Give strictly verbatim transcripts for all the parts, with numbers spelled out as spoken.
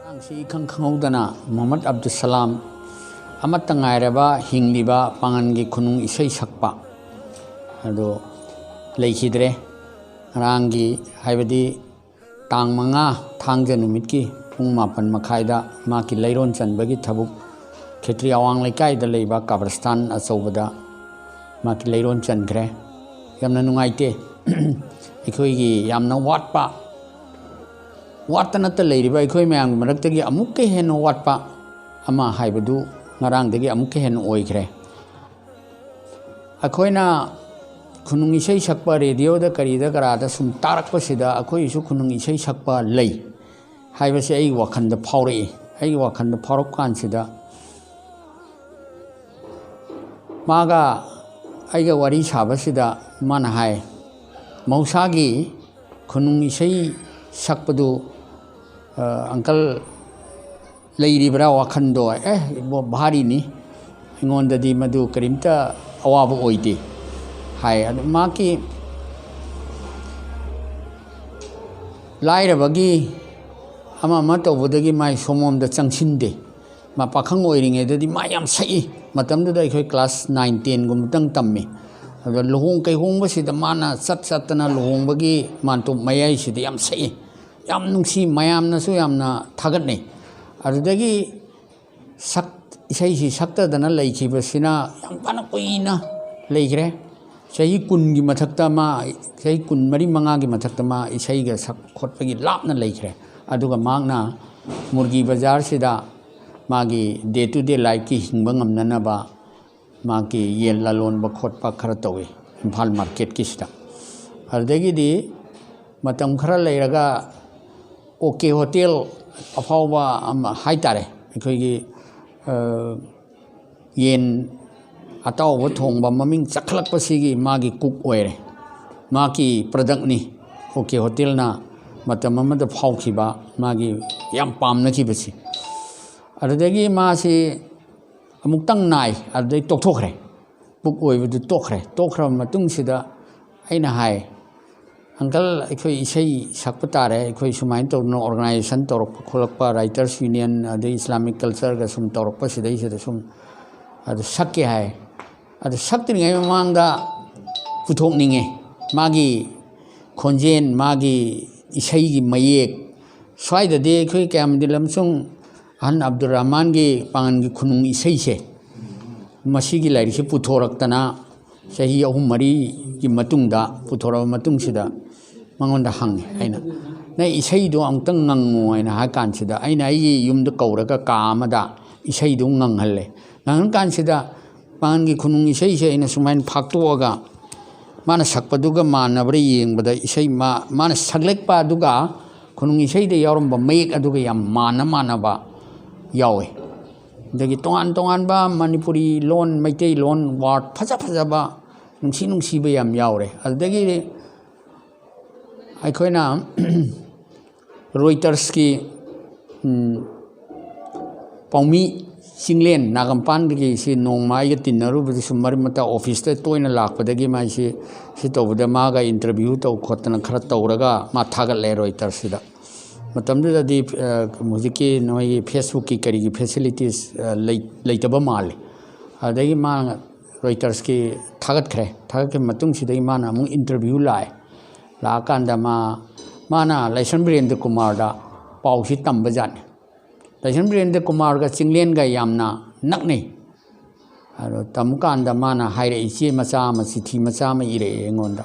ꯑꯉꯥꯡꯁꯤ ꯏꯈꯪ ꯈꯪꯍꯧꯗꯅ ꯃꯨꯍꯝꯃꯗ ꯑꯕꯗꯨꯜ ꯁꯂꯥꯝ, ꯑꯃꯠꯇ ꯉꯥꯏꯔꯕ ꯍꯤꯡꯂꯤꯕ ꯄꯥꯉꯜꯒꯤ ꯈꯨꯅꯨꯡ ꯏꯁꯩ ꯁꯛꯄ ꯑꯗꯨ ꯂꯩꯈꯤꯗ꯭ꯔꯦ꯫ ꯉꯔꯥꯡꯒꯤ, ꯍꯥꯏꯕꯗꯤ ꯇꯥꯡ ꯃꯉꯥ ꯊꯥꯡꯖ ꯅꯨꯃꯤꯠꯀꯤ ꯄꯨꯡ ꯃꯥꯄꯟ ꯃꯈꯥꯏꯗ ꯃꯍꯥꯛꯀꯤ ꯂꯩꯔꯣꯟ ꯆꯟꯕꯒꯤ ꯊꯕꯛ ꯈꯦꯇ꯭ꯔꯤ ꯑꯋꯥꯡ ꯂꯩꯀꯥꯏꯗ ꯂꯩꯕ ꯀꯕꯔꯁꯇꯥꯟ ꯑꯆꯧꯕꯗ ꯃꯍꯥꯛꯀꯤ ꯂꯩꯔꯣꯟ ꯆꯟꯈ꯭ꯔꯦ꯫ ꯌꯥꯝꯅ ꯅꯨꯡꯉꯥꯏꯇꯦ꯫ ꯑꯩꯈꯣꯏꯒꯤ ꯌꯥꯝꯅ ꯋꯥꯠꯄ, ꯋꯥꯠꯇꯅꯇ ꯂꯩꯔꯤꯕ ꯑꯩꯈꯣꯏ ꯃꯌꯥꯝꯒꯤ ꯃꯔꯛꯇꯒꯤ ꯑꯃꯨꯛꯀ ꯍꯦꯟꯅ ꯋꯥꯠꯄ ꯑꯃ ꯍꯥꯏꯕꯗꯨ ꯉꯔꯥꯡꯗꯒꯤ ꯑꯃꯨꯛꯀ ꯍꯦꯟꯅ ꯑꯣꯏꯈ꯭ꯔꯦ꯫ ꯑꯩꯈꯣꯏꯅ ꯈꯨꯅꯨꯡ ꯏꯁꯩ ꯁꯛꯄ, ꯔꯦꯗꯤꯑꯣꯗ ꯀꯔꯤꯗ ꯀꯔꯥꯗ ꯁꯨꯝ ꯇꯥꯔꯛꯄꯁꯤꯗ ꯑꯩꯈꯣꯏꯒꯤꯁꯨ ꯈꯨꯅꯨꯡ ꯏꯁꯩ ꯁꯛꯄ ꯂꯩ ꯍꯥꯏꯕꯁꯦ ꯑꯩꯒꯤ ꯋꯥꯈꯜꯗ ꯐꯥꯎꯔꯛꯏ꯫ ꯑꯩꯒꯤ ꯋꯥꯈꯜꯗ ꯐꯥꯎꯔꯛꯄ ꯀꯥꯟꯁꯤꯗ ꯃꯥꯒ ꯑꯩꯒ ꯋꯥꯔꯤ ꯁꯥꯕꯁꯤꯗ ꯃꯥꯅ ꯍꯥꯏ, ꯃꯍꯧꯁꯥꯒꯤ ꯈꯨꯅꯨꯡ ꯏꯁꯩ ꯁꯛꯄꯗꯨ, ꯑ, ꯑꯪꯀꯜ, ꯂꯩꯔꯤꯕ꯭ꯔꯥ ꯋꯥꯈꯜꯗꯣ? ꯑꯦ, ꯏꯕꯣ, ꯚꯥꯔꯤꯅꯤ, ꯑꯩꯉꯣꯟꯗꯗꯤ ꯃꯗꯨ ꯀꯔꯤꯝꯇ ꯑꯋꯥꯕ ꯑꯣꯏꯗꯦ ꯍꯥꯏ꯫ ꯑꯗꯨ ꯃꯍꯥꯛꯀꯤ ꯂꯥꯏꯔꯕꯒꯤ ꯑꯃ ꯑꯃ ꯇꯧꯕꯗꯒꯤ ꯃꯥꯏ ꯁꯣꯃꯣꯝꯗ ꯆꯪꯁꯤꯟꯗꯦ꯫ ꯃꯥ ꯄꯥꯈꯪ ꯑꯣꯏꯔꯤꯉꯩꯗꯗꯤ ꯃꯥ ꯌꯥꯝ ꯁꯛꯏ꯫ ꯃꯇꯝꯗꯨꯗ ꯑꯩꯈꯣꯏ ꯀ꯭ꯂꯥꯁ ꯅꯥꯏꯟ, ꯇꯦꯟꯒꯨꯝꯕꯇꯪ ꯇꯝꯃꯤ꯫ ꯑꯗꯨꯗ ꯂꯨꯍꯣꯡ ꯀꯩꯍꯣꯡꯕꯁꯤꯗ ꯃꯥꯅ ꯆꯠ ꯆꯠꯇꯅ ꯂꯨꯍꯣꯡꯕꯒꯤ ꯃꯥꯟꯇꯣꯞ ꯃꯌꯥꯏꯁꯤꯗ ꯌꯥꯝ ꯁꯛꯏ꯫ ꯌꯥꯝ ꯅꯨꯡꯁꯤ, ꯃꯌꯥꯝꯅꯁꯨ ꯌꯥꯝꯅ ꯊꯥꯒꯠꯅꯩ꯫ ꯑꯗꯨꯗꯒꯤ ꯁꯛ-, ꯏꯁꯩꯁꯤ ꯁꯛꯇꯗꯅ ꯂꯩꯈꯤꯕꯁꯤꯅ ꯌꯥꯝ ꯐꯅ ꯀꯨꯏꯅ ꯂꯩꯈ꯭ꯔꯦ꯫ ꯆꯍꯤ ꯀꯨꯟꯒꯤ ꯃꯊꯛꯇ ꯃꯥ, ꯆꯍꯤ ꯀꯨꯟꯃꯔꯤ ꯃꯉꯥꯒꯤ ꯃꯊꯛꯇ ꯃꯥ ꯏꯁꯩꯒ ꯁꯛ ꯈꯣꯠꯄꯒꯤ ꯂꯥꯞꯅ ꯂꯩꯈ꯭ꯔꯦ꯫ ꯑꯗꯨꯒ ꯃꯍꯥꯛꯅ ꯃꯨꯔꯒꯤ ꯕꯖꯥꯔꯁꯤꯗ ꯃꯥꯒꯤ day to day lifeꯀꯤ ꯍꯤꯡꯕ ꯉꯝꯅꯅꯕ ꯃꯥꯒꯤ ꯌꯦꯟ ꯂꯂꯣꯟꯕ ꯈꯣꯠꯄ ꯈꯔ ꯇꯧꯏ ꯏꯝꯐꯥꯜ ꯃꯥꯔꯀꯦꯠꯀꯤꯁꯤꯗ꯫ ꯑꯗꯨꯗꯒꯤꯗꯤ ꯃꯇꯝ ꯈꯔ ꯂꯩꯔꯒ ꯑꯣ ꯀꯦ ꯍꯣꯇꯦꯜ ꯑꯐꯥꯎꯕ ꯑꯃ ꯍꯥꯏ ꯇꯥꯔꯦ, ꯑꯩꯈꯣꯏꯒꯤ, ꯑ, ꯌꯦꯟ ꯑꯇꯥꯎꯕ ꯊꯣꯡꯕ ꯃꯃꯤꯡ ꯆꯠꯈꯠꯂꯛꯄꯁꯤꯒꯤ ꯃꯥꯒꯤ ꯀꯨꯛ ꯑꯣꯏꯔꯦ꯫ ꯃꯍꯥꯛꯀꯤ ꯄ꯭ꯔꯗꯛꯅꯤ ꯑꯣ ꯀꯦ ꯍꯣꯇꯦꯜꯅ ꯃꯇꯝ ꯑꯃꯗ ꯐꯥꯎꯈꯤꯕ ꯃꯥꯒꯤ ꯌꯥꯝ ꯄꯥꯝꯅꯈꯤꯕꯁꯤ꯫ ꯑꯗꯨꯗꯒꯤ ꯃꯥꯁꯤ ꯑꯃꯨꯛꯇꯪ ꯅꯥꯏ, ꯑꯗꯨꯗꯩ ꯇꯣꯛꯊꯣꯛꯈ꯭ꯔꯦ꯫ ꯀꯨꯛ ꯑꯣꯏꯕꯗꯨ ꯇꯣꯛꯈ꯭ꯔꯦ꯫ ꯇꯣꯛꯈ꯭ꯔꯕ ꯃꯇꯨꯡꯁꯤꯗ ꯑꯩꯅ ꯍꯥꯏ, "ꯑꯪꯀꯜ, ꯑꯩꯈꯣꯏ ꯏꯁꯩ ꯁꯛꯄ ꯇꯥꯔꯦ, ꯑꯩꯈꯣꯏ ꯁꯨꯃꯥꯏꯅ ꯇꯧꯗꯅ organization ꯇꯧꯔꯛꯄ ꯈꯣꯠꯂꯛꯄ, Writers Union ꯑꯗꯩ Islamic Culture ꯒ ꯁꯨꯝ ꯇꯧꯔꯛꯄ ꯁꯤꯗꯩꯁꯤꯗ ꯁꯨꯝ ꯑꯗꯨ ꯁꯛꯀꯦ" ꯍꯥꯏ꯫ ꯑꯗꯨ ꯁꯛꯇ꯭ꯔꯤꯉꯩ ꯃꯃꯥꯡꯗ ꯄꯨꯊꯣꯛꯅꯤꯡꯉꯦ꯫ ꯃꯥꯒꯤ ꯈꯣꯟꯖꯦꯜ, ꯃꯥꯒꯤ ꯏꯁꯩꯒꯤ ꯃꯌꯦꯛ, ꯁ꯭ꯋꯥꯏꯗꯗꯤ ꯑꯩꯈꯣꯏ ꯀꯌꯥꯝꯗꯤ ꯂꯝꯁꯨꯡ ꯑꯍꯟ ꯑꯕꯗꯨꯜ ꯔꯍꯃꯥꯟꯒꯤ ꯄꯥꯉꯜꯒꯤ ꯈꯨꯅꯨꯡ ꯏꯁꯩꯁꯦ, ꯃꯁꯤꯒꯤ ꯂꯥꯏꯔꯤꯛꯁꯦ ꯄꯨꯊꯣꯔꯛꯇꯅ ꯆꯍꯤ ꯑꯍꯨꯝ ꯃꯔꯤꯒꯤ ꯃꯇꯨꯡꯗ, ꯄꯨꯊꯣꯔꯛꯑꯕ ꯃꯇꯨꯡꯁꯤꯗ ꯃꯉꯣꯟꯗ ꯍꯪꯉꯦ ꯑꯩꯅ, "ꯅꯪ ꯏꯁꯩꯗꯣ ꯑꯃꯨꯛꯇꯪ ꯉꯪꯉꯣ" ꯍꯥꯏꯅ ꯍꯥꯏ ꯀꯥꯟꯁꯤꯗ, ꯑꯩꯅ ꯑꯩꯒꯤ ꯌꯨꯝꯗ ꯀꯧꯔꯒ ꯀꯥ ꯑꯃꯗ ꯏꯁꯩꯗꯨ ꯉꯪꯍꯜꯂꯦ꯫ ꯉꯪꯍꯟ ꯀꯥꯟꯁꯤꯗ ꯄꯥꯉꯜꯒꯤ ꯈꯨꯅꯨꯡ ꯏꯁꯩꯁꯦ ꯑꯩꯅ ꯁꯨꯃꯥꯏꯅ ꯐꯥꯛꯇꯣꯛꯑꯒ, ꯃꯥꯅ ꯁꯛꯄꯗꯨꯒ ꯃꯥꯟꯅꯕ꯭ꯔꯥ ꯌꯦꯡꯕꯗ, ꯏꯁꯩ ꯃꯥ-, ꯃꯥꯅ ꯁꯛꯂꯛꯄ ꯑꯗꯨꯒ ꯈꯨꯅꯨꯡ ꯏꯁꯩꯗ ꯌꯥꯎꯔꯝꯕ ꯃꯌꯦꯛ ꯑꯗꯨꯒ ꯌꯥꯝ ꯃꯥꯟꯅ ꯃꯥꯟꯅꯕ ꯌꯥꯎꯋꯦ꯫ ꯑꯗꯒꯤ ꯇꯣꯉꯥꯟ ꯇꯣꯉꯥꯟꯕ ꯃꯅꯤꯄꯨꯔꯤ ꯂꯣꯟ, ꯃꯩꯇꯩꯂꯣꯟ word ꯐꯖ ꯐꯖꯕ, ꯅꯨꯡꯁꯤ ꯅꯨꯡꯁꯤꯕ ꯌꯥꯝ ꯌꯥꯎꯔꯦ꯫ ꯑꯗꯨꯗꯒꯤ ꯑꯩꯈꯣꯏꯅ Reuters ꯀꯤ, ꯎꯝ, ꯄꯥꯎꯃꯤ ꯆꯤꯡꯂꯦꯟ ꯅꯥꯒꯝꯄꯥꯟꯗꯒꯤ ꯁꯤ ꯅꯣꯡꯃ ꯑꯩꯒ ꯇꯤꯟꯅꯔꯨꯕꯗꯁꯨ, ꯃꯔꯛ ꯃꯔꯛꯇ office ꯇ ꯇꯣꯏꯅ ꯂꯥꯛꯄꯗꯒꯤ ꯃꯥꯏꯁꯤ ꯁꯤ ꯇꯧꯕꯗ ꯃꯥꯒ interview ꯇꯧ ꯈꯣꯠꯇꯅ ꯈꯔ ꯇꯧꯔꯒ ꯃꯥ ꯊꯥꯒꯠꯂꯦ Reuters ꯁꯤꯗ꯫ ꯃꯇꯝꯗꯨꯗꯗꯤ, ꯑ, ꯍꯧꯖꯤꯛꯀꯤ ꯅꯣꯏꯒꯤ Facebook ꯀꯤ ꯀꯔꯤꯒꯤ facilities, ꯑ, ꯂꯩ-, ꯂꯩꯇꯕ ꯃꯥꯜꯂꯤ꯫ ꯑꯗꯒꯤ ꯃꯥꯅ Reuters ꯀꯤ ꯊꯥꯒꯠꯈ꯭ꯔꯦ꯫ ꯊꯥꯒꯠꯈꯤꯕ ꯃꯇꯨꯡꯁꯤꯗꯒꯤ ꯃꯥꯅ ꯑꯃꯨꯛ interview ꯂꯥꯛꯑꯦ꯫ ꯂꯥꯛꯑꯀꯥꯟꯗ ꯃꯥ, ꯃꯥꯅ ꯂꯥꯏꯁ꯭ꯔꯝ ꯕꯤꯔꯦꯟꯗ꯭ꯔ ꯀꯨꯃꯥꯔꯗ ꯄꯥꯎꯁꯤ ꯇꯝꯕ ꯖꯥꯠꯅꯤ꯫ ꯂꯥꯏꯁ꯭ꯔꯝ ꯕꯤꯔꯦꯟꯗ꯭ꯔ ꯀꯨꯃꯥꯔꯒ ꯆꯤꯡꯂꯦꯟꯒ ꯌꯥꯝꯅ ꯅꯛꯅꯩ꯫ ꯑꯗꯣ ꯇꯝꯀꯥꯟꯗ ꯃꯥꯅ ꯍꯥꯏꯔꯛꯏ, ꯆꯦ ꯃꯆꯥ ꯑꯃ, ꯆꯤꯊꯤ ꯃꯆꯥ ꯑꯃ ꯏꯔꯛꯑꯦ ꯑꯩꯉꯣꯟꯗ,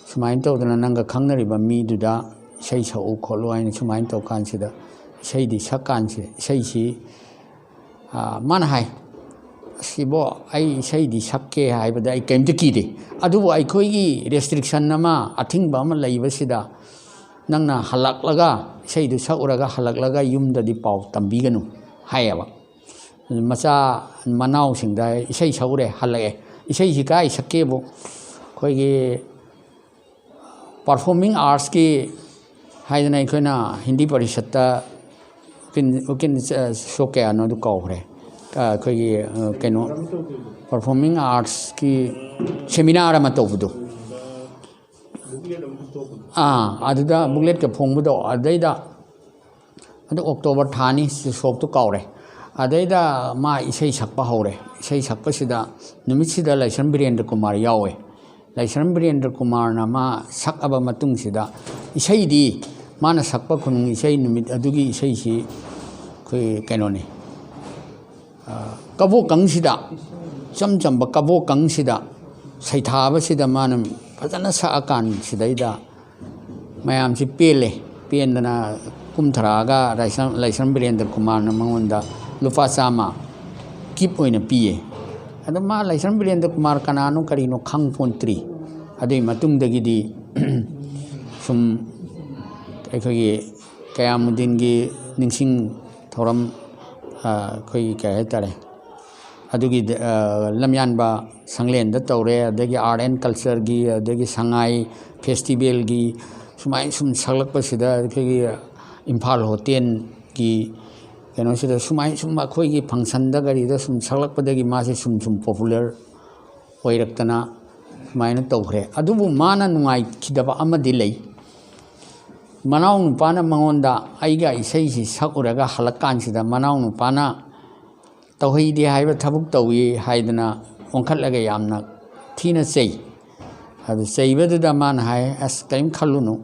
"ꯁꯨꯃꯥꯏꯅ ꯇꯧꯗꯅ ꯅꯪꯒ ꯈꯪꯅꯔꯤꯕ ꯃꯤꯗꯨꯗ ꯏꯁꯩ ꯁꯛꯎ ꯈꯣꯠꯂꯨ" ꯍꯥꯏꯅ ꯁꯨꯃꯥꯏꯅ ꯇꯧꯀꯥꯟꯁꯤꯗ, ꯏꯁꯩꯗꯤ ꯁꯛꯀꯥꯟꯁꯤ, ꯏꯁꯩꯁꯤ, ꯑꯥ, ꯃꯥꯅ ꯍꯥꯏ, "ꯑꯁ ꯏꯕꯣ, ꯑꯩ ꯏꯁꯩꯗꯤ ꯁꯛꯀꯦ ꯍꯥꯏꯕꯗ ꯑꯩ ꯀꯔꯤꯝꯇ ꯀꯤꯗꯦ, ꯑꯗꯨꯕꯨ ꯑꯩꯈꯣꯏꯒꯤ restriction ꯑꯃ, ꯑꯊꯤꯡꯕ ꯑꯃ ꯂꯩꯕꯁꯤꯗ ꯅꯪꯅ ꯍꯜꯂꯛꯂꯒ, ꯏꯁꯩꯗꯨ ꯁꯛꯎꯔꯒ ꯍꯜꯂꯛꯂꯒ ꯌꯨꯝꯗꯗꯤ ꯄꯥꯎ ꯇꯝꯕꯤꯒꯅꯨ" ꯍꯥꯏꯌꯦꯕ꯫ ꯃꯆꯥ ꯃꯅꯥꯎꯁꯤꯡꯗ ꯏꯁꯩ ꯁꯛꯎꯔꯦ, ꯍꯜꯂꯛꯑꯦ꯫ ꯏꯁꯩꯁꯤ ꯀꯥꯏ ꯁꯛꯀꯦꯕꯨ, ꯑꯩꯈꯣꯏꯒꯤ performing arts ꯀꯤ ꯍꯥꯏꯗꯅ ꯑꯩꯈꯣꯏꯅ ꯍꯤꯟꯗꯤ ꯄꯔꯤꯁꯠꯇ ꯎꯀꯤꯟ, ꯎꯀꯤꯟ, ꯑ, ꯁꯣꯛ ꯀꯌꯥꯅꯣ ꯑꯗꯨ ꯀꯥꯎꯈ꯭ꯔꯦ꯫ ꯑ, ꯑꯩꯈꯣꯏꯒꯤ, ꯑ, ꯀꯩꯅꯣ, performing arts ꯀꯤ seminar ꯑꯃ ꯇꯧꯕꯗꯣ꯫ ꯑꯥ, ꯑꯗꯨꯗ ꯕꯨꯛꯂꯦꯠꯀ ꯐꯣꯡꯕꯗꯣ, ꯑꯗꯩꯗ, ꯑꯗꯨ ꯑꯣꯛꯇꯣꯕꯔ ꯊꯥꯅꯤ, ꯁꯣꯛꯇꯨ ꯀꯥꯎꯔꯦ꯫ ꯑꯗꯩꯗ ꯃꯥ ꯏꯁꯩ ꯁꯛꯄ ꯍꯧꯔꯦ꯫ ꯏꯁꯩ ꯁꯛꯄꯁꯤꯗ ꯅꯨꯃꯤꯠꯁꯤꯗ ꯂꯥꯏꯁ꯭ꯔꯝ ꯕꯤꯔꯦꯟꯗ꯭ꯔ ꯀꯨꯃꯥꯔ ꯌꯥꯎꯋꯦ꯫ ꯂꯥꯏꯁ꯭ꯔꯝ ꯕꯤꯔꯦꯟꯗ꯭ꯔ ꯀꯨꯃꯥꯔꯅ ꯃꯥ ꯁꯛꯑꯕ ꯃꯇꯨꯡꯁꯤꯗ, ꯏꯁꯩꯗꯤ ꯃꯥꯅ ꯁꯛꯄ ꯈꯨꯅꯨꯡ ꯏꯁꯩ, ꯅꯨꯃꯤꯠ ꯑꯗꯨꯒꯤ ꯏꯁꯩꯁꯤ ꯑꯩꯈꯣꯏ ꯀꯩꯅꯣꯅꯤ, ꯀꯕꯣꯀꯪꯁꯤꯗ, ꯏꯆꯝ ꯆꯝꯕ ꯀꯕꯣꯀꯪꯁꯤꯗ, ꯁꯩꯊꯥꯕꯁꯤꯗ ꯃꯥꯅ ꯐꯖꯅ ꯁꯛꯑꯀꯥꯟꯁꯤꯗꯩꯗ ꯃꯌꯥꯝꯁꯤ ꯄꯦꯜꯂꯦ꯫ ꯄꯦꯟꯗꯅ ꯀꯨꯝꯊꯔꯛꯑꯒ ꯂꯥꯏꯁ꯭ꯔꯝ, ꯂꯥꯏꯁ꯭ꯔꯝ ꯕꯤꯔꯦꯟꯗ꯭ꯔ ꯀꯨꯃꯥꯔꯅ ꯃꯉꯣꯟꯗ ꯂꯨꯄꯥ ꯆꯥꯝꯃ ꯀꯤꯞ ꯑꯣꯏꯅ ꯄꯤꯌꯦ꯫ ꯑꯗꯣ ꯃꯥ ꯂꯥꯏꯁ꯭ꯔꯝ ꯕꯤꯔꯦꯟꯗ꯭ꯔ ꯀꯨꯃꯥꯔ ꯀꯅꯥꯅꯣ ꯀꯔꯤꯅꯣ ꯈꯪ ꯄꯣꯟꯇ꯭ꯔꯤ꯫ ꯑꯗꯨꯒꯤ ꯃꯇꯨꯡꯗꯒꯤꯗꯤ ꯁꯨꯝ ꯑꯩꯈꯣꯏꯒꯤ ꯀꯌꯥꯃꯨꯗꯤꯟꯒꯤ ꯅꯤꯡꯁꯤꯡ ꯊꯧꯔꯝ, ꯑꯩꯈꯣꯏꯒꯤ ꯀꯩ ꯍꯥꯏꯇꯥꯔꯦ, ꯑꯗꯨꯒꯤ ꯂꯝꯌꯥꯟꯕ ꯁꯪꯂꯦꯟꯗ ꯇꯧꯔꯦ, ꯑꯗꯒꯤ ꯑꯥꯔꯠ ꯑꯦꯟ ꯀꯜꯆꯔꯒꯤ, ꯑꯗꯒꯤ ꯁꯉꯥꯏ ꯐꯦꯁꯇꯤꯚꯦꯜꯒꯤ, ꯁꯨꯃꯥꯏꯅ ꯁꯨꯝ ꯁꯛꯂꯛꯄꯁꯤꯗ ꯑꯩꯈꯣꯏꯒꯤ ꯏꯝꯐꯥꯜ ꯍꯣꯇꯦꯜꯒꯤ ꯀꯩꯅꯣꯁꯤꯗ ꯁꯨꯃꯥꯏꯅ ꯁꯨꯝ ꯑꯩꯈꯣꯏꯒꯤ ꯐꯪꯁꯟꯗ ꯀꯔꯤꯗ ꯁꯨꯝ ꯁꯛꯂꯛꯄꯗꯒꯤ ꯃꯥꯁꯦ ꯁꯨꯝ ꯁꯨꯝ ꯄꯣꯄꯨꯂꯔ ꯑꯣꯏꯔꯛꯇꯅ ꯁꯨꯃꯥꯏꯅ ꯇꯧꯈ꯭ꯔꯦ꯫ ꯑꯗꯨꯕꯨ ꯃꯥꯅ ꯅꯨꯡꯉꯥꯏꯈꯤꯗꯕ ꯑꯃꯗꯤ ꯂꯩ꯫ ꯃꯅꯥꯎ ꯅꯨꯄꯥꯅ ꯃꯉꯣꯟꯗ ꯑꯩꯒ ꯏꯁꯩꯁꯤ ꯁꯛꯎꯔꯒ ꯍꯜꯂꯛꯀꯥꯟꯁꯤꯗ ꯃꯅꯥꯎ ꯅꯨꯄꯥꯅ ꯇꯧꯍꯩꯗꯦ ꯍꯥꯏꯕ ꯊꯕꯛ ꯇꯧꯏ ꯍꯥꯏꯗꯅ ꯑꯣꯟꯈꯠꯂꯒ ꯌꯥꯝꯅ ꯊꯤꯅ ꯆꯩ꯫ ꯑꯗꯨ ꯆꯩꯕꯗꯨꯗ ꯃꯥꯅ ꯍꯥꯏ, "ꯑꯁ, ꯀꯔꯤꯝ ꯈꯜꯂꯨꯅꯨ"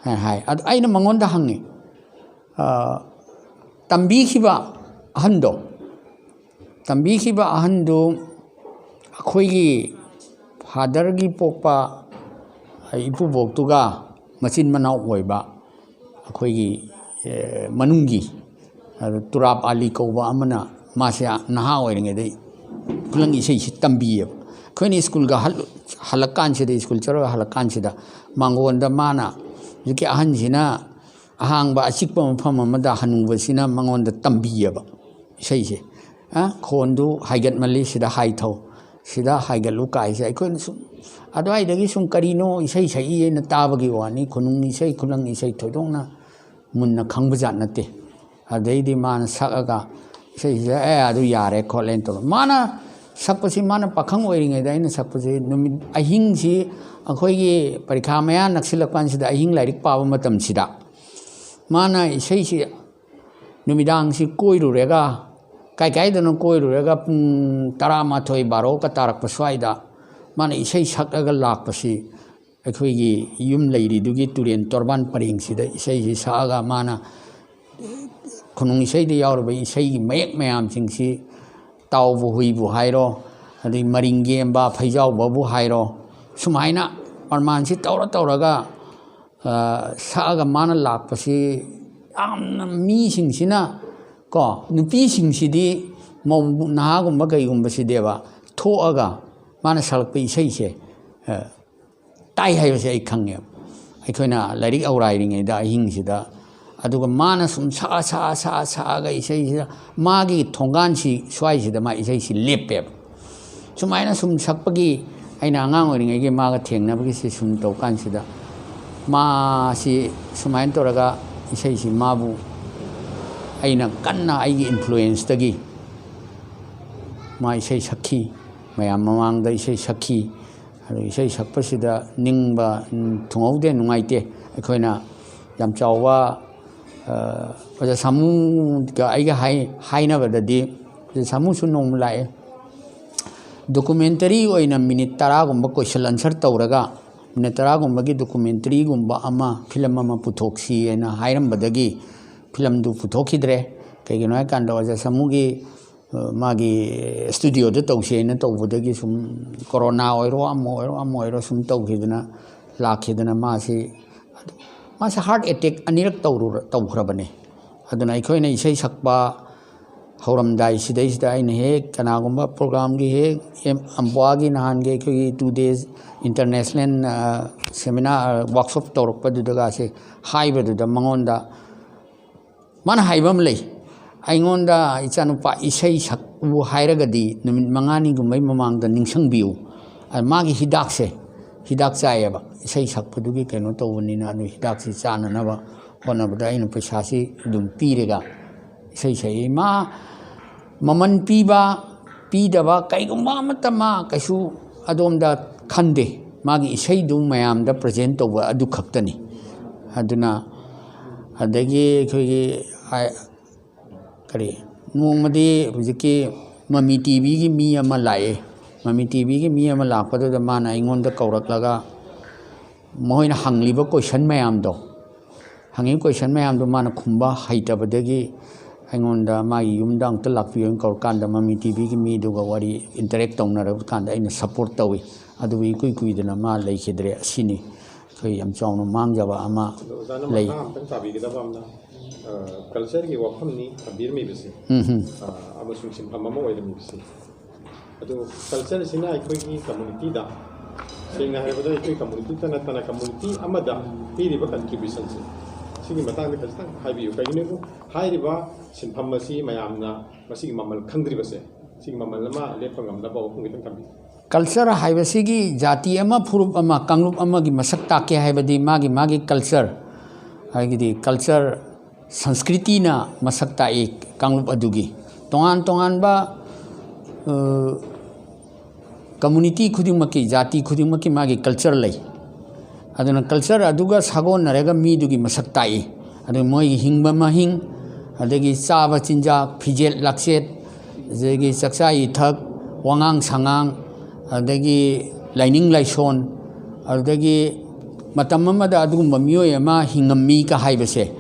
ꯍꯥꯏꯅ ꯍꯥꯏ꯫ ꯑꯗꯨ ꯑꯩꯅ ꯃꯉꯣꯟꯗ ꯍꯪꯉꯤ, "ꯇꯝꯕꯤꯈꯤꯕ ꯑꯍꯟꯗꯣ, ꯇꯝꯕꯤꯈꯤꯕ ꯑꯍꯟꯗꯨ ꯑꯩꯈꯣꯏꯒꯤ ꯐꯥꯗꯔꯒꯤ ꯄꯣꯛꯄ ꯏꯄꯨꯕꯣꯛꯇꯨꯒ ꯃꯆꯤꯟ ꯃꯅꯥꯎ ꯑꯣꯏꯕ ꯑꯩꯈꯣꯏꯒꯤ ꯃꯅꯨꯡꯒꯤ ꯇꯨꯔꯥꯞ ꯑꯂꯤ ꯀꯧꯕ ꯑꯃꯅ ꯃꯥꯁꯦ ꯅꯍꯥ ꯑꯣꯏꯔꯤꯉꯩꯗ ꯈꯨꯂꯪ ꯏꯁꯩꯁꯤ ꯇꯝꯕꯤꯌꯦꯕ꯫ ꯑꯩꯈꯣꯏꯅ ꯁ꯭ꯀꯨꯜꯒ ꯍꯜꯂꯛꯀꯥꯟꯁꯤꯗ, ꯁ꯭ꯀꯨꯜ ꯆꯠꯂꯒ ꯍꯜꯂꯛꯀꯥꯟꯁꯤꯗ ꯃꯉꯣꯟꯗ ꯃꯥꯅ ꯍꯧꯖꯤꯛꯀꯤ ꯑꯍꯟꯁꯤꯅ ꯑꯍꯥꯡꯕ ꯑꯆꯤꯛꯄ ꯃꯐꯝ ꯑꯃꯗ ꯍꯅꯨꯕꯁꯤꯅ ꯃꯉꯣꯟꯗ ꯇꯝꯕꯤꯌꯦꯕ ꯏꯁꯩꯁꯦ꯫ "ꯈꯣꯟꯗꯨ ꯍꯥꯏꯒꯠꯃꯜꯂꯤ, ꯁꯤꯗ ꯍꯥꯏꯊꯧ, ꯁꯤꯗ ꯍꯥꯏꯒꯠꯂꯨ" ꯀꯥꯏꯁꯦ ꯑꯩꯈꯣꯏꯅ ꯁꯨꯝ ꯑꯗꯨꯋꯥꯏꯗꯒꯤ ꯁꯨꯝ ꯀꯔꯤꯅꯣ ꯏꯁꯩ ꯁꯛꯏ ꯍꯥꯏꯅ ꯇꯥꯕꯒꯤ ꯋꯥꯅꯤ꯫ ꯈꯨꯅꯨꯡ ꯏꯁꯩ, ꯈꯨꯂꯪ ꯏꯁꯩ ꯊꯣꯏꯗꯣꯛꯅ ꯃꯨꯟꯅ ꯈꯪꯕꯖꯥꯠ ꯅꯠꯇꯦ꯫ ꯑꯗꯩꯗꯤ ꯃꯥꯅ ꯁꯛꯑꯒ ꯏꯁꯩꯁꯤꯗ "ꯑꯦ, ꯑꯗꯨ ꯌꯥꯔꯦ" ꯈꯣꯠꯂꯦꯅ ꯇꯧꯔ ꯃꯥꯅ ꯁꯛꯄꯁꯤ ꯃꯥꯅ ꯄꯥꯈꯪ ꯑꯣꯏꯔꯤꯉꯩꯗ ꯑꯩꯅ ꯁꯛꯄꯁꯤ ꯅꯨꯃꯤꯠ ꯑꯍꯤꯡꯁꯤ, ꯑꯩꯈꯣꯏꯒꯤ ꯄꯔꯤꯈꯥ ꯃꯌꯥ ꯅꯛꯁꯤꯜꯂꯛꯄ ꯀꯥꯟꯁꯤꯗ ꯑꯍꯤꯡ ꯂꯥꯏꯔꯤꯛ ꯄꯥꯕ ꯃꯇꯝꯁꯤꯗ ꯃꯥꯅ ꯏꯁꯩꯁꯤ ꯅꯨꯃꯤꯗꯥꯡꯁꯤ ꯀꯣꯏꯔꯨꯔꯒ, ꯀꯥꯏ ꯀꯥꯏꯗꯅꯣ ꯀꯣꯏꯔꯨꯔꯒ ꯄꯨꯡ ꯇꯔꯥꯃꯥꯊꯣꯏ ꯕꯥꯔꯣꯒ ꯇꯥꯔꯛꯄ ꯁ꯭ꯋꯥꯏꯗ ꯃꯥꯅ ꯏꯁꯩ ꯁꯛꯂꯒ ꯂꯥꯛꯄꯁꯤ ꯑꯩꯈꯣꯏꯒꯤ ꯌꯨꯝ ꯂꯩꯔꯤꯗꯨꯒꯤ ꯇꯨꯔꯦꯟ ꯇꯣꯔꯕꯥꯟ ꯄꯔꯦꯡꯁꯤꯗ ꯏꯁꯩꯁꯤ ꯁꯛꯑꯒ ꯃꯥꯅ ꯈꯨꯅꯨꯡ ꯏꯁꯩꯗ ꯌꯥꯎꯔꯤꯕ ꯏꯁꯩꯒꯤ ꯃꯌꯦꯛ ꯃꯌꯥꯝꯁꯤꯡꯁꯤ ꯇꯥꯎꯕ ꯍꯨꯏꯕꯨ ꯍꯥꯏꯔꯣ, ꯑꯗꯩ ꯃꯔꯤꯡ ꯌꯦꯝꯕ ꯐꯩꯖꯥꯎꯕꯕꯨ ꯍꯥꯏꯔꯣ, ꯁꯨꯃꯥꯏꯅ ꯑꯔꯃꯥꯟꯁꯤ ꯇꯧꯔ ꯇꯧꯔꯒ, ꯑ, ꯁꯛꯑꯒ ꯃꯥꯅ ꯂꯥꯛꯄꯁꯤ ꯌꯥꯝꯅ ꯃꯤꯁꯤꯡꯁꯤꯅ ꯀꯣ, ꯅꯨꯄꯤꯁꯤꯡꯁꯤꯗꯤ ꯃꯧ ꯅꯍꯥꯒꯨꯝꯕ ꯀꯩꯒꯨꯝꯕꯁꯤꯗꯦꯕ ꯊꯣꯛꯑꯒ ꯃꯥꯅ ꯁꯛꯂꯛꯄ ꯏꯁꯩꯁꯦ, ꯑ, ꯇꯥꯏ ꯍꯥꯏꯕꯁꯦ ꯑꯩ ꯈꯪꯉꯦꯕ꯫ ꯑꯩꯈꯣꯏꯅ ꯂꯥꯏꯔꯤꯛ ꯑꯧꯔꯥꯏꯔꯤꯉꯩꯗ ꯑꯍꯤꯡꯁꯤꯗ, ꯑꯗꯨꯒ ꯃꯥꯅ ꯁꯨꯝ ꯁꯛꯑ, ꯁꯛꯑ, ꯁꯛꯑ, ꯁꯛꯑꯒ ꯏꯁꯩꯁꯤꯗ ꯃꯥꯒꯤ ꯊꯣꯡꯒꯥꯟꯁꯤ ꯁ꯭ꯋꯥꯏꯁꯤꯗ ꯃꯥ ꯏꯁꯩꯁꯤ ꯂꯦꯞꯄꯦꯕ꯫ ꯁꯨꯃꯥꯏꯅ ꯁꯨꯝ ꯁꯛꯄꯒꯤ, ꯑꯩꯅ ꯑꯉꯥꯡ ꯑꯣꯏꯔꯤꯉꯩꯒꯤ ꯃꯥꯒ ꯊꯦꯡꯅꯕꯒꯤꯁꯤ ꯁꯨꯝ ꯇꯧꯀꯥꯟꯁꯤꯗ ꯃꯥꯁꯤ ꯁꯨꯃꯥꯏꯅ ꯇꯧꯔꯒ ꯏꯁꯩꯁꯤ ꯃꯥꯕꯨ ꯑꯩꯅ ꯀꯟꯅ ꯑꯩꯒꯤ ꯏꯟꯐ꯭ꯂꯨꯌꯦꯟꯁꯇꯒꯤ ꯃꯥ ꯏꯁꯩ ꯁꯛꯈꯤ, ꯃꯌꯥꯝ ꯃꯃꯥꯡꯗ ꯏꯁꯩ ꯁꯛꯈꯤ꯫ ꯑꯗꯨ ꯏꯁꯩ ꯁꯛꯄꯁꯤꯗ ꯅꯤꯡꯕ, ꯎꯝ, ꯊꯨꯡꯍꯧꯗꯦ, ꯅꯨꯡꯉꯥꯏꯇꯦ꯫ ꯑꯩꯈꯣꯏꯅ ꯌꯥꯝ ꯆꯥꯎꯕ, ꯑ, ꯑꯣꯖꯥ ꯁꯥꯃꯨꯒ ꯑꯩꯒ ꯍꯥꯏ-, ꯍꯥꯏꯅꯕꯗꯗꯤ, ꯑꯣꯖꯥ ꯁꯥꯃꯨꯁꯨ ꯅꯣꯡꯃ ꯂꯥꯛꯑꯦ꯫ ꯗꯣꯀꯨꯃꯦꯟꯇꯔꯤ ꯑꯣꯏꯅ ꯃꯤꯅꯤꯠ ꯇꯔꯥꯒꯨꯝꯕ ꯀꯣꯏꯁꯟ ꯑꯟꯁꯔ ꯇꯧꯔꯒ, ꯃꯤꯅꯤꯠ ꯇꯔꯥꯒꯨꯝꯕꯒꯤ ꯗꯣꯀꯨꯃꯦꯟꯇꯔꯤꯒꯨꯝꯕ ꯑꯃ, ꯐꯤꯂꯝ ꯑꯃ ꯄꯨꯊꯣꯛꯁꯤ ꯍꯥꯏꯅ ꯍꯥꯏꯔꯝꯕꯗꯒꯤ, ꯐꯤꯂꯝꯗꯨ ꯄꯨꯊꯣꯛꯈꯤꯗ꯭ꯔꯦ꯫ ꯀꯩꯒꯤꯅꯣ ꯍꯥꯏꯀꯥꯟꯗ, ꯑꯣꯖꯥ ꯁꯥꯃꯨꯒꯤ, ꯑ, ꯃꯥꯒꯤ ꯁ꯭ꯇꯨꯗꯤꯑꯣꯗ ꯇꯧꯁꯦꯅ ꯇꯧꯕꯗꯒꯤ ꯁꯨꯝ ꯀꯣꯔꯣꯅꯥ ꯑꯣꯏꯔꯣ, ꯑꯃ ꯑꯣꯏꯔꯣ, ꯑꯃ ꯑꯣꯏꯔꯣ, ꯁꯨꯝ ꯇꯧꯈꯤꯗꯅ, ꯂꯥꯛꯈꯤꯗꯅ ꯃꯥꯁꯤ, ꯃꯥꯁꯤ ꯍꯥꯔꯠ ꯑꯦꯇꯦꯛ ꯑꯅꯤꯔꯛ ꯇꯧꯔꯨꯔ-, ꯇꯧꯈ꯭ꯔꯕꯅꯦ꯫ ꯑꯗꯨꯅ ꯑꯩꯈꯣꯏꯅ ꯏꯁꯩ ꯁꯛꯄ ꯍꯧꯔꯝꯗꯥꯏ ꯁꯤꯗꯩꯁꯤꯗ ꯑꯩꯅ ꯍꯦꯛ ꯀꯅꯥꯒꯨꯝꯕ ꯄ꯭ꯔꯣꯒ꯭ꯔꯥꯝꯒꯤ ꯍꯦꯛ ꯑꯦꯝ-, ꯑꯝꯕ꯭ꯋꯥꯒꯤ ꯅꯍꯥꯟꯒꯤ ꯑꯩꯈꯣꯏꯒꯤ two days international, ꯑ, seminar, ꯑ, workshop ꯇꯧꯔꯛꯄꯗꯨꯗꯒꯁꯦ ꯍꯥꯏꯕꯗꯨꯗ ꯃꯉꯣꯟꯗ ꯃꯥꯅ ꯍꯥꯏꯕ ꯑꯃ ꯂꯩ, "ꯑꯩꯉꯣꯟꯗ ꯏꯆꯥꯅꯨꯄꯥ ꯏꯁꯩ ꯁꯛꯎ ꯍꯥꯏꯔꯒꯗꯤ ꯅꯨꯃꯤꯠ ꯃꯉꯥꯅꯤꯒꯨꯝꯕꯩ ꯃꯃꯥꯡꯗ ꯅꯤꯡꯁꯤꯡꯕꯤꯌꯨ꯫" ꯑ, ꯃꯥꯒꯤ ꯍꯤꯗꯥꯛꯁꯦ, ꯍꯤꯗꯥꯛ ꯆꯥꯏꯌꯦꯕ꯫ ꯏꯁꯩ ꯁꯛꯄꯗꯨꯒꯤ ꯀꯩꯅꯣ ꯇꯧꯕꯅꯤꯅ, ꯑꯗꯨ ꯍꯤꯗꯥꯛꯁꯤ ꯆꯥꯅꯅꯕ ꯍꯣꯠꯅꯕꯗ ꯑꯩꯅ ꯄꯩꯁꯥꯁꯤ ꯑꯗꯨꯝ ꯄꯤꯔꯒ ꯏꯁꯩ ꯁꯛꯏ꯫ ꯃꯥ ꯃꯃꯜ ꯄꯤꯕ ꯄꯤꯗꯕ ꯀꯩꯒꯨꯝꯕ ꯑꯃꯠꯇ ꯃꯥ ꯀꯩꯁꯨ ꯑꯗꯣꯝꯗ ꯈꯟꯗꯦ꯫ ꯃꯥꯒꯤ ꯏꯁꯩꯗꯨ ꯃꯌꯥꯝꯗ ꯄ꯭ꯔꯖꯦꯟ ꯇꯧꯕ ꯑꯗꯨ ꯈꯛꯇꯅꯤ꯫ ꯑꯗꯨꯅ ꯑꯗꯒꯤ ꯑꯩꯈꯣꯏꯒꯤ ꯀꯔꯤ, ꯅꯣꯡꯃꯗꯤ ꯍꯧꯖꯤꯛꯀꯤ ꯃꯃꯤ ꯇꯤꯚꯤꯒꯤ ꯃꯤ ꯑꯃ ꯂꯥꯛꯑꯦ꯫ ꯃꯃꯤ ꯇꯤꯚꯤꯒꯤ ꯃꯤ ꯑꯃ ꯂꯥꯛꯄꯗꯨꯗ ꯃꯥꯅ ꯑꯩꯉꯣꯟꯗ ꯀꯧꯔꯛꯂꯒ ꯃꯈꯣꯏꯅ ꯍꯪꯂꯤꯕ ꯀꯣꯏꯁꯟ ꯃꯌꯥꯝꯗꯣ, ꯍꯪꯉꯤꯕ ꯀꯣꯏꯁꯟ ꯃꯌꯥꯝꯗꯣ ꯃꯥꯅ ꯈꯨꯝꯕ ꯍꯩꯇꯕꯗꯒꯤ ꯑꯩꯉꯣꯟꯗ ꯃꯥꯒꯤ ꯌꯨꯝꯗ ꯑꯃꯨꯛꯇ ꯂꯥꯛꯄꯤꯌꯣꯅ ꯀꯧꯔꯀꯥꯟꯗ ꯃꯃꯤ ꯇꯤꯚꯤꯒꯤ ꯃꯤꯗꯨꯒ ꯋꯥꯔꯤ ꯏꯟꯇꯔꯦꯛ ꯇꯧꯅꯔꯕ ꯀꯥꯟꯗ ꯑꯩꯅ ꯁꯞꯄꯣꯔꯠ ꯇꯧꯏ꯫ ꯑꯗꯨꯕꯨ ꯏꯀꯨꯏ ꯀꯨꯏꯗꯅ ꯃꯥ ꯂꯩꯈꯤꯗ꯭ꯔꯦ꯫ ꯑꯁꯤꯅꯤ ꯑꯩꯈꯣꯏ ꯌꯥꯝ ꯆꯥꯎꯅ ꯃꯥꯡꯖꯕ ꯑꯃ ꯑꯗꯣ ꯑꯣꯖꯥꯅ ꯂꯩ꯫ ꯃꯈꯥ ꯑꯝꯇꯪ ꯇꯥꯕꯤꯒꯗꯕ ꯑꯃꯅ, ꯑ, ꯀꯜꯆꯔꯒꯤ ꯋꯥꯐꯝꯅꯤ ꯊꯝꯕꯤꯔꯝꯃꯤꯕꯁꯦ, ꯎꯝ ꯍꯝ꯫ ꯑ, ꯑꯃꯁꯨꯡ ꯁꯤꯟꯐꯝ ꯑꯃ ꯑꯣꯏꯔꯝꯃꯤꯕꯁꯦ꯫ ꯑꯗꯣ ꯀꯜꯆꯔꯁꯤꯅ ꯑꯩꯈꯣꯏꯒꯤ ꯀꯝꯃꯨꯅꯤꯇꯤꯗ, ꯁꯦꯡꯅ ꯍꯥꯏꯔꯕꯗ ꯑꯩꯈꯣꯏ ꯀꯝꯃꯨꯅꯤꯇꯤꯇ ꯅꯠꯇꯅ ꯀꯝꯃꯨꯅꯤꯇꯤ ꯑꯃꯗ ꯄꯤꯔꯤꯕ ꯀꯟꯇ꯭ꯔꯤꯕ꯭ꯌꯨꯁꯟꯁꯦ, ꯁꯤꯒꯤ ꯃꯇꯥꯡꯗ ꯈꯖꯤꯛꯇꯪ ꯍꯥꯏꯕꯤꯌꯨ꯫ ꯀꯩꯒꯤꯅꯣꯗ ꯍꯥꯏꯔꯤꯕ ꯁꯤꯟꯐꯝ ꯑꯁꯤ ꯃꯌꯥꯝꯅ ꯃꯁꯤꯒꯤ ꯃꯃꯜ ꯈꯪꯗ꯭ꯔꯤꯕꯁꯦ, ꯁꯤꯒꯤ ꯃꯃꯜ ꯑꯃ ꯂꯦꯞꯄ ꯉꯝꯅꯕ ꯋꯥꯐꯝ ꯈꯤꯇꯪ ꯊꯝꯕꯤꯌꯨ꯫ ꯀꯜꯆꯔ ꯍꯥꯏꯕꯁꯤꯒꯤ ꯖꯥꯇꯤ ꯑꯃ, ꯐꯨꯔꯨꯞ ꯑꯃ, ꯀꯥꯡꯂꯨꯞ ꯑꯃꯒꯤ ꯃꯁꯛ ꯇꯥꯛꯀꯦ ꯍꯥꯏꯕꯗꯤ ꯃꯥꯒꯤ ꯃꯥꯒꯤ ꯀꯜꯆꯔ, ꯍꯥꯏꯕꯗꯤ ꯀꯜꯆꯔ, ꯁꯪꯁꯀ꯭ꯔꯤꯇꯤꯅ ꯃꯁꯛ ꯇꯥꯛꯏ ꯀꯥꯡꯂꯨꯞ ꯑꯗꯨꯒꯤ꯫ ꯇꯣꯉꯥꯟ ꯇꯣꯉꯥꯟꯕ, ꯑ, ꯀꯝꯃꯨꯅꯤꯇꯤ ꯈꯨꯗꯤꯡꯃꯛꯀꯤ, ꯖꯥꯇꯤ ꯈꯨꯗꯤꯡꯃꯛꯀꯤ ꯃꯥꯒꯤ ꯀꯜꯆꯔ ꯂꯩ꯫ ꯑꯗꯨꯅ ꯀꯜꯆꯔ ꯑꯗꯨꯒ ꯁꯥꯒꯣꯟꯅꯔꯒ ꯃꯤꯗꯨꯒꯤ ꯃꯁꯛ ꯇꯥꯛꯏ꯫ ꯑꯗꯨ ꯃꯣꯏꯒꯤ ꯍꯤꯡꯕ ꯃꯍꯤꯡ, ꯑꯗꯒꯤ ꯆꯥꯕ ꯆꯤꯟꯖꯥꯛ, ꯐꯤꯖꯦꯠ ꯂꯥꯛꯆꯦꯠ, ꯑꯗꯒꯤ ꯆꯥꯛꯆꯥ ꯏꯊꯛ, ꯋꯥꯉꯥꯡ ꯁꯉꯥꯡ, ꯑꯗꯒꯤ ꯂꯥꯏꯅꯤꯡ ꯂꯥꯏꯁꯣꯟ, ꯑꯗꯨꯗꯒꯤ ꯃꯇꯝ ꯑꯃꯗ ꯑꯗꯨꯒꯨꯝꯕ ꯃꯤꯑꯣꯏ ꯑꯃ ꯍꯤꯡꯉꯝꯃꯤꯒ ꯍꯥꯏꯕꯁꯦ,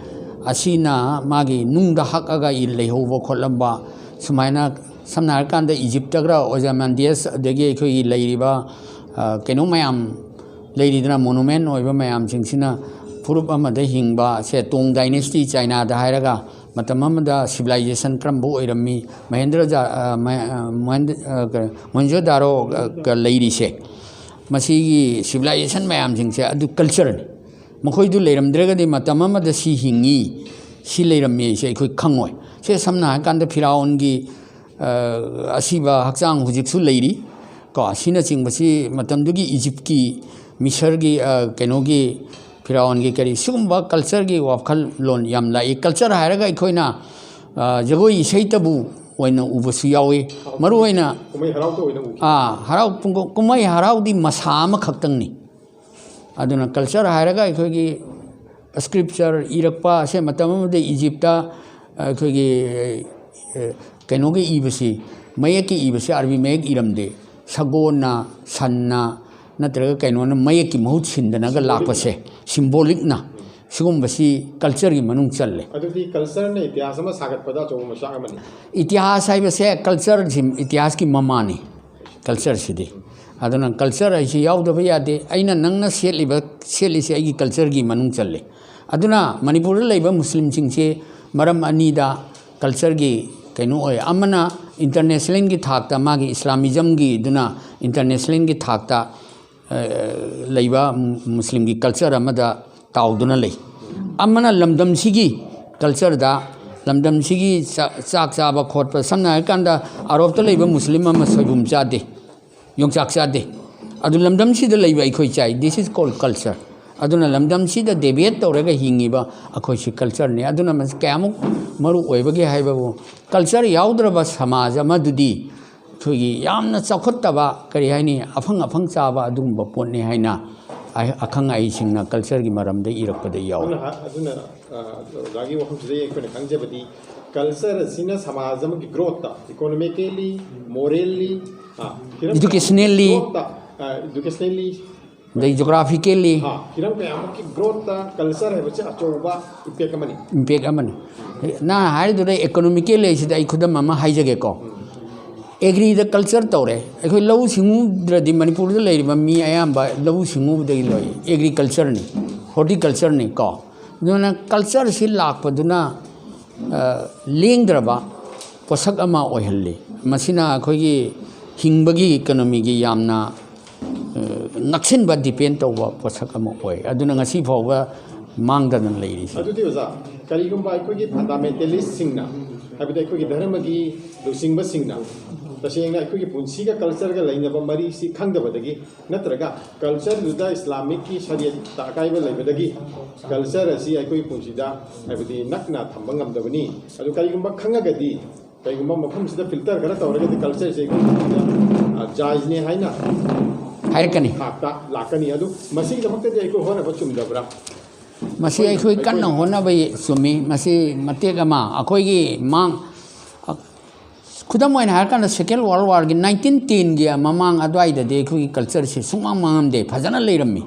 ꯑꯁꯤꯅ ꯃꯥꯒꯤ ꯅꯨꯡꯗ ꯍꯛꯑꯒ ꯏ-, ꯂꯩꯍꯧꯕ ꯈꯣꯠꯂꯝꯕ, ꯁꯨꯃꯥꯏꯅ ꯁꯝꯅ ꯍꯥꯏꯔꯀꯥꯟꯗ ꯏꯖꯤꯞꯇꯒ ꯑꯣꯖꯥꯃꯥꯟꯗꯤꯌꯁ, ꯑꯗꯒꯤ ꯑꯩꯈꯣꯏꯒꯤ ꯂꯩꯔꯤꯕ, ꯑ, ꯀꯩꯅꯣ ꯃꯌꯥꯝ ꯂꯩꯔꯤꯗꯅ, ꯃꯣꯅꯨꯃꯦꯟ ꯑꯣꯏꯕ ꯃꯌꯥꯝꯁꯤꯡꯁꯤꯅ ꯐꯨꯔꯨꯞ ꯑꯃꯗ ꯍꯤꯡꯕ, ꯁꯦ ꯇꯣꯡ ꯗꯥꯏꯅꯦꯁꯇꯤ ꯆꯥꯏꯅꯥꯗ ꯍꯥꯏꯔꯒ ꯃꯇꯝ ꯑꯃꯗ ꯁꯤꯚꯤꯂꯥꯏꯖꯦꯁꯟ ꯀꯔꯝꯕ ꯑꯣꯏꯔꯝꯃꯤ, ꯃꯍꯦꯟꯗ꯭ꯔ ꯖꯥ-, ꯑ, ꯃ-, ꯑ, ꯃꯣꯍꯦꯟ-, ꯑ, ꯀ-, ꯃꯣꯍꯦꯟꯖꯣ ꯗꯥꯔꯣꯒ ꯂꯩꯔꯤꯁꯦ, ꯃꯁꯤꯒꯤ ꯁꯤꯚꯤꯂꯥꯏꯖꯦꯁꯟ ꯃꯌꯥꯝꯁꯤꯡꯁꯦ ꯑꯗꯨ ꯀꯜꯆꯔꯅꯤ꯫ ꯃꯈꯣꯏꯗꯨ ꯂꯩꯔꯝꯗ꯭ꯔꯒꯗꯤ ꯃꯇꯝ ꯑꯃꯗ ꯁꯤ ꯍꯤꯡꯉꯤ, ꯁꯤ ꯂꯩꯔꯝꯃꯤ ꯍꯥꯏꯁꯦ ꯑꯩꯈꯣꯏ ꯈꯪꯉꯣꯏ꯫ ꯁꯦ ꯁꯝꯅ ꯍꯥꯏꯔꯀꯥꯟꯗ ꯐꯤꯔꯥꯎꯟꯒꯤ, ꯑ, ꯑꯁꯤꯕ ꯍꯛꯆꯥꯡ ꯍꯧꯖꯤꯛꯁꯨ ꯂꯩꯔꯤ ꯀꯣ꯫ ꯑꯁꯤꯅꯆꯤꯡꯕꯁꯤ ꯃꯇꯝꯗꯨꯒꯤ ꯏꯖꯤꯞꯀꯤ, ꯃꯤꯁꯔꯒꯤ, ꯑ, ꯀꯩꯅꯣꯒꯤ, ꯐꯤꯔꯥꯎꯟꯒꯤ ꯀꯔꯤ, ꯁꯤꯒꯨꯝꯕ ꯀꯜꯆꯔꯒꯤ ꯋꯥꯈꯜꯂꯣꯟ ꯌꯥꯝ ꯂꯥꯛꯏ꯫ ꯀꯜꯆꯔ ꯍꯥꯏꯔꯒ ꯑꯩꯈꯣꯏꯅ, ꯑ, ꯖꯒꯣꯏ ꯏꯁꯩꯇꯕꯨ ꯑꯣꯏꯅ ꯎꯕꯁꯨ ꯌꯥꯎꯏ꯫ ꯃꯔꯨꯑꯣꯏꯅ ꯀꯨꯝꯍꯩ ꯍꯔꯥꯎꯗ ꯑꯣꯏꯅ ꯎꯈꯤ꯫ ꯑꯥ, ꯍꯔꯥꯎ ꯀꯨꯝ-, ꯀꯨꯝꯍꯩ ꯍꯔꯥꯎꯗꯤ ꯃꯁꯥ ꯑꯃꯈꯛꯇꯪꯅꯤ꯫ ꯑꯗꯨꯅ ꯀꯜꯆꯔ ꯍꯥꯏꯔꯒ ꯑꯩꯈꯣꯏꯒꯤ ꯁ꯭ꯀ꯭ꯔꯤꯞꯆꯔ ꯏꯔꯛꯄ ꯑꯁꯦ ꯃꯇꯝ ꯑꯃꯗ ꯏꯖꯤꯞꯇ ꯑꯩꯈꯣꯏꯒꯤ, ꯑꯦ, ꯀꯩꯅꯣꯒꯤ ꯏꯕꯁꯤ, ꯃꯌꯦꯛꯀꯤ ꯏꯕꯁꯤ ꯑꯔꯕꯤ ꯃꯌꯦꯛ ꯏꯔꯝꯗꯦ꯫ ꯁꯒꯣꯜꯅ, ꯁꯟꯅ, ꯅꯠꯇ꯭ꯔꯒ ꯀꯩꯅꯣꯅ ꯃꯌꯦꯛꯀꯤ ꯃꯍꯨꯠ ꯁꯤꯟꯗꯅꯒ ꯂꯥꯛꯄꯁꯦ, ꯁꯤꯝꯕꯣꯂꯤꯛꯅ, ꯁꯤꯒꯨꯝꯕꯁꯤ ꯀꯜꯆꯔꯒꯤ ꯃꯅꯨꯡ ꯆꯜꯂꯦ꯫ ꯑꯗꯨꯗꯤ ꯀꯜꯆꯔꯅ ꯏꯇꯤꯍꯥꯁ ꯑꯃ ꯁꯥꯒꯠꯄꯗ ꯑꯆꯧꯕ ꯃꯆꯥꯛ ꯑꯃꯅꯤ꯫ ꯏꯇꯤꯍꯥꯁ ꯍꯥꯏꯕꯁꯦ ꯀꯜꯆꯔꯁꯤ, ꯏꯇꯤꯍꯥꯁꯀꯤ ꯃꯃꯥꯅꯤ ꯀꯜꯆꯔꯁꯤꯗꯤ꯫ ꯑꯗꯨꯅ ꯀꯜꯆꯔ ꯍꯥꯏꯁꯤ ꯌꯥꯎꯗꯕ ꯌꯥꯗꯦ꯫ ꯑꯩꯅ, ꯅꯪꯅ ꯁꯦꯠꯂꯤꯕ, ꯁꯦꯠꯂꯤꯁꯦ ꯑꯩꯒꯤ ꯀꯜꯆꯔꯒꯤ ꯃꯅꯨꯡ ꯆꯜꯂꯤ꯫ ꯑꯗꯨꯅ ꯃꯅꯤꯄꯨꯔꯗ ꯂꯩꯕ ꯃꯨꯁꯂꯤꯝꯁꯤꯡꯁꯤ ꯃꯔꯝ ꯑꯅꯤꯗ ꯀꯜꯆꯔꯒꯤ ꯀꯩꯅꯣ ꯑꯣꯏ꯫ ꯑꯃꯅ ꯏꯟꯇꯔꯅꯦꯁꯅꯦꯜꯒꯤ ꯊꯥꯛꯇ, ꯃꯥꯒꯤ ꯏꯁꯂꯥꯃꯤꯖꯝꯒꯤꯗꯨꯅ ꯏꯟꯇꯔꯅꯦꯁꯅꯦꯜꯒꯤ ꯊꯥꯛꯇ, ꯑ, ꯂꯩꯕ ꯃꯨꯁꯂꯤꯝꯒꯤ ꯀꯜꯆꯔ ꯑꯃꯗ ꯇꯥꯎꯗꯨꯅ ꯂꯩ꯫ ꯑꯃꯅ ꯂꯝꯗꯝꯁꯤꯒꯤ ꯀꯜꯆꯔꯗ, ꯂꯝꯗꯝꯁꯤꯒꯤ ꯆꯥ-, ꯆꯥꯛ ꯆꯥꯕ ꯈꯣꯠꯄ, ꯁꯝꯅ ꯍꯥꯏꯔꯀꯥꯟꯗ ꯑꯔꯣꯞꯇ ꯂꯩꯕ ꯃꯨꯁꯂꯤꯝ ꯑꯃ ꯁꯣꯏꯕꯨꯝ ꯆꯥꯗꯦ, ꯌꯣꯡꯆꯥꯛ ꯆꯥꯗꯦ꯫ ꯑꯗꯨ ꯂꯝꯗꯝꯁꯤꯗ ꯂꯩꯕ ꯑꯩꯈꯣꯏ ꯆꯥꯏ꯫ This is called culture. ꯑꯗꯨꯅ ꯂꯝꯗꯝꯁꯤꯗ ꯗꯦꯕꯦꯠ ꯇꯧꯔꯒ ꯍꯤꯡꯉꯤꯕ ꯑꯩꯈꯣꯏꯁꯤ ꯀꯜꯆꯔꯅꯤ꯫ ꯑꯗꯨꯅ ꯃꯁꯤ ꯀꯌꯥꯃꯨꯛ ꯃꯔꯨ ꯑꯣꯏꯕꯒꯦ ꯍꯥꯏꯕꯕꯨ, ꯀꯜꯆꯔ ꯌꯥꯎꯗ꯭ꯔꯕ ꯁꯃꯥꯖ ꯑꯃꯗꯨꯗꯤ ꯑꯩꯈꯣꯏꯒꯤ ꯌꯥꯝꯅ ꯆꯥꯎꯈꯠꯇꯕ, ꯀꯔꯤ ꯍꯥꯏꯅꯤ, ꯑꯐꯪ ꯑꯐꯪ ꯆꯥꯕ ꯑꯗꯨꯒꯨꯝꯕ ꯄꯣꯠꯅꯤ ꯍꯥꯏꯅ ꯑꯍ-, ꯑꯈꯪ ꯑꯍꯩꯁꯤꯡꯅ ꯀꯜꯆꯔꯒꯤ ꯃꯔꯝꯗ ꯏꯔꯛꯄꯗ ꯌꯥꯎꯏ꯫ ꯑꯗꯨꯅ ꯍꯥ-, ꯑꯗꯨꯅ, ꯑ, ꯑꯣꯖꯥꯒꯤ ꯋꯥꯐꯝꯁꯤꯗꯒꯤ ꯑꯩꯈꯣꯏꯅ ꯈꯪꯖꯕꯗꯤ, ꯀꯜꯆꯔ ꯑꯁꯤꯅ ꯁꯃꯥꯖ ꯑꯃꯒꯤ ꯒ꯭ꯔꯣꯠꯇ, ꯏꯀꯣꯅꯣꯃꯤꯀꯦꯜꯂꯤ, ꯃꯣꯔꯦꯜꯂꯤ, ꯑ, ꯍꯤꯔꯝ Educationally. ꯒ꯭ꯔꯣꯠꯇ, ꯑ, ꯏꯗꯨꯀꯦꯁꯅꯦꯜꯂꯤ, ꯑꯗꯩ ꯖꯣꯒ꯭ꯔꯥꯐꯤꯀꯦꯜꯂꯤ꯫ ꯑ, ꯍꯤꯔꯝ ꯀꯌꯥꯃꯨꯛꯀꯤ ꯒ꯭ꯔꯣꯠꯇ ꯀꯜꯆꯔ ꯍꯥꯏꯕꯁꯤ ꯑꯆꯧꯕ ꯏꯝꯄꯦꯛ ꯑꯃꯅꯤ꯫ ꯏꯝꯄꯦꯛ ꯑꯃꯅꯤ꯫ ꯅꯍꯥꯟ ꯍꯥꯏꯔꯤꯗꯨꯗ ꯏꯀꯣꯅꯣꯃꯤꯀꯦꯜ ꯂꯩꯁꯤꯗ ꯑꯩ ꯈꯨꯗꯝ ꯑꯃ ꯍꯥꯏꯖꯒꯦꯀꯣ꯫ ꯑꯦꯒ꯭ꯔꯤꯗ ꯀꯜꯆꯔ ꯇꯧꯔꯦ꯫ ꯑꯩꯈꯣꯏ ꯂꯧꯎ ꯁꯤꯡꯎꯗ꯭ꯔꯗꯤ ꯃꯅꯤꯄꯨꯔꯗ ꯂꯩꯔꯤꯕ ꯃꯤ ꯑꯌꯥꯝꯕ ꯂꯧꯎ ꯁꯤꯡꯎꯕꯗꯒꯤ ꯂꯣꯏ꯫ ꯑꯦꯒ꯭ꯔꯤꯀꯜꯆꯔꯅꯤ, ꯍꯣꯔꯇꯤꯀꯜꯆꯔꯅꯤ ꯀꯣ꯫ ꯑꯗꯨꯅ ꯀꯜꯆꯔꯁꯤ ꯂꯥꯛꯄꯗꯨꯅ, ꯑ, ꯂꯦꯡꯗ꯭ꯔꯕ ꯄꯣꯠꯁꯛ ꯑꯃ ꯑꯣꯏꯍꯜꯂꯤ꯫ ꯃꯁꯤꯅ ꯑꯩꯈꯣꯏꯒꯤ ꯍꯤꯡꯕꯒꯤ ꯏꯀꯣꯅꯣꯃꯤꯒꯤ ꯌꯥꯝꯅ, ꯑ, ꯅꯛꯁꯤꯟꯕ, ꯗꯤꯄꯦꯟ ꯇꯧꯕ ꯄꯣꯠꯁꯛ ꯑꯃ ꯑꯣꯏ꯫ ꯑꯗꯨꯅ ꯉꯁꯤ ꯐꯥꯎꯕ ꯃꯥꯡꯗꯅ ꯂꯩꯔꯤꯁꯤ꯫ ꯑꯗꯨꯗꯤ ꯑꯣꯖꯥ, ꯀꯔꯤꯒꯨꯝꯕ ꯑꯩꯈꯣꯏꯒꯤ ꯐꯟꯗꯥꯃꯦꯟꯇꯦꯂꯤꯁꯁꯤꯡꯅ, ꯍꯥꯏꯕꯗꯤ ꯑꯩꯈꯣꯏꯒꯤ ꯙꯔꯃꯒꯤ ꯂꯨꯆꯤꯡꯕꯁꯤꯡꯅ ꯇꯁꯦꯡꯅ ꯑꯩꯈꯣꯏꯒꯤ ꯄꯨꯟꯁꯤꯒ ꯀꯜꯆꯔꯒ ꯂꯩꯅꯕ ꯃꯔꯤꯁꯤ ꯈꯪꯗꯕꯗꯒꯤ, ꯅꯠꯇ꯭ꯔꯒ ꯀꯜꯆꯔꯗꯨꯗ ꯏꯁꯂꯥꯃꯤꯛꯀꯤ ꯁꯔꯤꯌꯠꯇ ꯑꯀꯥꯏꯕ ꯂꯩꯕꯗꯒꯤ ꯀꯜꯆꯔ ꯑꯁꯤ ꯑꯩꯈꯣꯏꯒꯤ ꯄꯨꯟꯁꯤꯗ, ꯍꯥꯏꯕꯗꯤ, ꯅꯛꯅ ꯊꯝꯕ ꯉꯝꯗꯕꯅꯤ꯫ ꯑꯗꯨ ꯀꯔꯤꯒꯨꯝꯕ ꯈꯪꯉꯒꯗꯤ ꯀꯩꯒꯨꯝꯕ ꯃꯐꯝꯁꯤꯗ ꯐꯤꯜꯇꯔ ꯈꯔ ꯇꯧꯔꯒꯗꯤ ꯀꯜꯆꯔꯁꯦ ꯑꯩꯈꯣꯏ ꯖꯥꯏꯖꯅꯦ ꯍꯥꯏꯅ ꯍꯥꯏꯔꯛꯀꯅꯤ꯫ ꯊꯥꯛꯇ ꯂꯥꯛꯀꯅꯤ꯫ ꯑꯗꯨ ꯃꯁꯤꯒꯤꯗꯃꯛꯇꯗꯤ ꯑꯩꯈꯣꯏ ꯍꯣꯠꯅꯕ ꯆꯨꯝꯗꯕ꯭ꯔꯥ? ꯃꯁꯤ ꯑꯩꯈꯣꯏ ꯀꯟꯅ ꯍꯣꯠꯅꯕ ꯆꯨꯝꯃꯤ꯫ ꯃꯁꯤ ꯃꯇꯦꯛ ꯑꯃ ꯑꯩꯈꯣꯏꯒꯤ ꯃꯥꯡ ꯈꯨꯗꯝ ꯑꯣꯏꯅ ꯍꯥꯏꯔꯀꯥꯟꯗ ꯁꯦꯀꯦꯟ ꯋꯥꯔꯜ ꯋꯥꯔꯒꯤ ꯅꯥꯏꯟꯇꯤꯟ ꯇꯦꯟꯒꯤ ꯃꯃꯥꯡ ꯑꯗꯨꯋꯥꯏꯗꯗꯤ ꯑꯩꯈꯣꯏꯒꯤ ꯀꯜꯆꯔꯁꯦ ꯁꯨꯡꯃꯥꯡ ꯃꯥꯡꯉꯝꯗꯦ, ꯐꯖꯅ ꯂꯩꯔꯝꯃꯤ꯫